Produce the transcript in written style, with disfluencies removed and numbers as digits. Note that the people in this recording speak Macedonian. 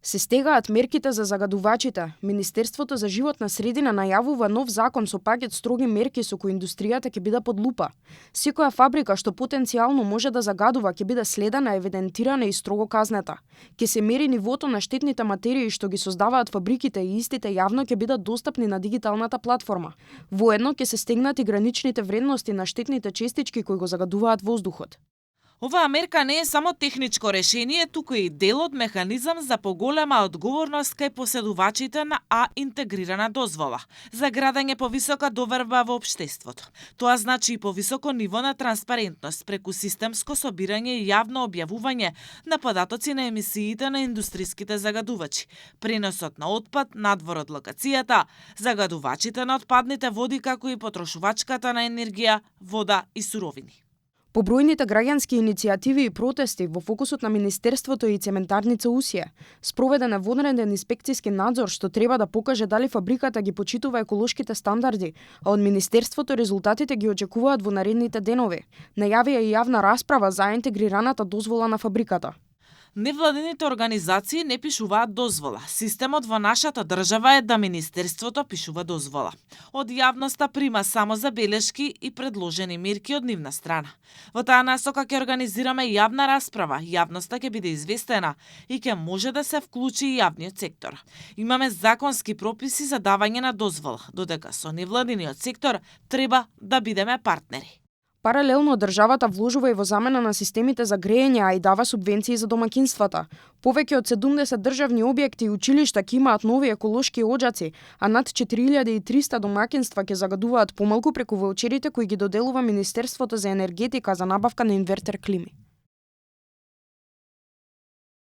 Се стегаат мерките за загадувачите. Министерството за животна средина најавува нов закон со пакет строги мерки со кои индустријата ќе биде под лупа. Секоја фабрика што потенцијално може да загадува ќе биде следена, евидентирана и строго казнета. Ќе се мери нивото на штетните материи што ги создаваат фабриките и истите јавно ќе бидат достапни на дигиталната платформа. Воедно ќе се стегнати граничните вредности на штетните честички кои го загадуваат воздухот. Оваа мерка не е само техничко решение, туку и дел од механизам за поголема одговорност кај поседувачите на интегрирана дозвола за градење повисока доверба во општеството. Тоа значи и повисоко ниво на транспарентност преку системско собирање и јавно објавување на податоци на емисиите на индустриските загадувачи, преносот на отпад надвор од локацијата, загадувачите на отпадните води како и потрошувачката на енергија, вода и суровини. Побројните граѓански иницијативи и протести во фокусот на Министерството и цементарница Усие, спроведен е вонреден инспекциски надзор што треба да покаже дали фабриката ги почитува еколошките стандарди, а од Министерството резултатите ги очекуваат во наредните денови. Најавија и јавна расправа за интегрираната дозвола на фабриката. Невладините организации не пишуваат дозвола. Системот во нашата држава е да Министерството пишува дозвола. Од јавноста прима само забелешки и предложени мерки од нивна страна. Во таа насока ќе организираме јавна расправа, јавноста ќе биде известена и ќе може да се вклучи и јавниот сектор. Имаме законски прописи за давање на дозвола, додека со невладиниот сектор треба да бидеме партнери. Паралелно, државата вложува и во замена на системите за грејење, а и дава субвенции за домакинствата. Повеќе од 70 државни објекти и училишта ќе имаат нови еколошки оџаци, а над 4300 домакинства ќе загадуваат помалку преку ваучерите кои ги доделува Министерството за енергетика за набавка на инвертер клими.